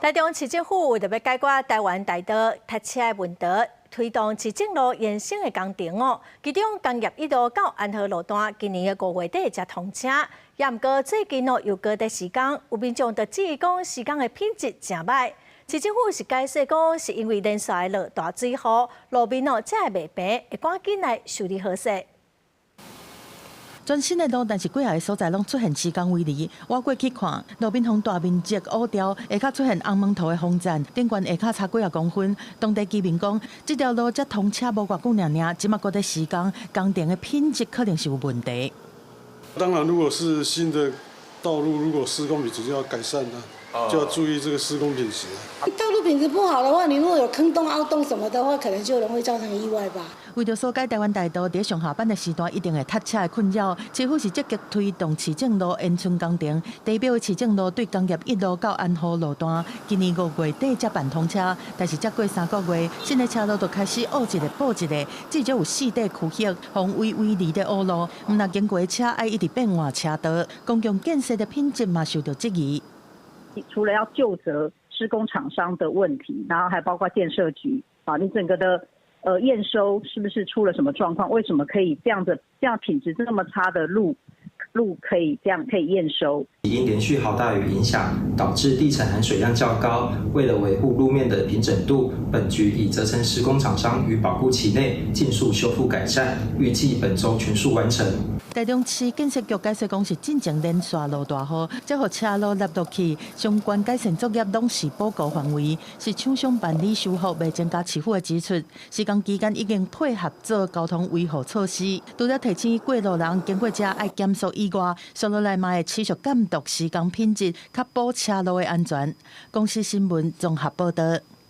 台中市政府為著欲解決台灣大道塞車的問題，推動市政路延伸的工程哦。其中工業一路到安和路段，今年的5月底才通車。也毋過最近哦又閣佇施工，有民眾就質疑講施工的品質誠䆀。市政府是解釋講，是因為連續落大水雨，路面哦才會袂平，會趕緊來修理好勢。全新的路，但是幾个所在攏出現施工圍籬。我過去看，路面予大面積挖掉，下跤出現紅毛塗的風層，頂懸下跤差幾仔公分。當地居民講，這條路才通車無偌久爾爾，這馬閣佇施工，工程的品質可能是有問題。當然，如果是新的道路，如果施工品質就要改善啦，就要注意這個施工品質。道路品質不好的話，你如果有坑洞、凹洞什麼的話，可能就容易造成意外吧。為著疏解台灣大道佇上下班的時段一定會塞車的困擾，市府是積極推動市政路延伸工程。地標的市政路對工業一路到安和路段，今年5月底才辦通車，但是才過3個月，新的車路就開始挖一个補一个，至少有四塊區域，予圍圍籬佇挖路，毋但經過的車愛一直變換車道，公共建設的品質嘛受著質疑。除了要究責施工廠商的問題，然後還包括建設局啊，你整個的驗收是不是出了什麼狀況？為什麼可以這樣子，這樣品質這麼差的路可以這樣可以驗收？因連續豪大雨影響，導致地層含水量較高。為了維護路面的平整度，本局已責成施工廠商於保固期內盡速修復改善，預計本週全數完成。台中市建設局解釋講是進前連續落大雨，才予車路凹落去，相關改善作業攏是保固範圍，是廠商辦理修復，袂增加市府的支出。施工期間已經配合做交通維護措施，除了提醒過路人經過遮愛減速以外，紲落來嘛會持續監督施工品質，確保車路的安全。公視新聞綜合報導。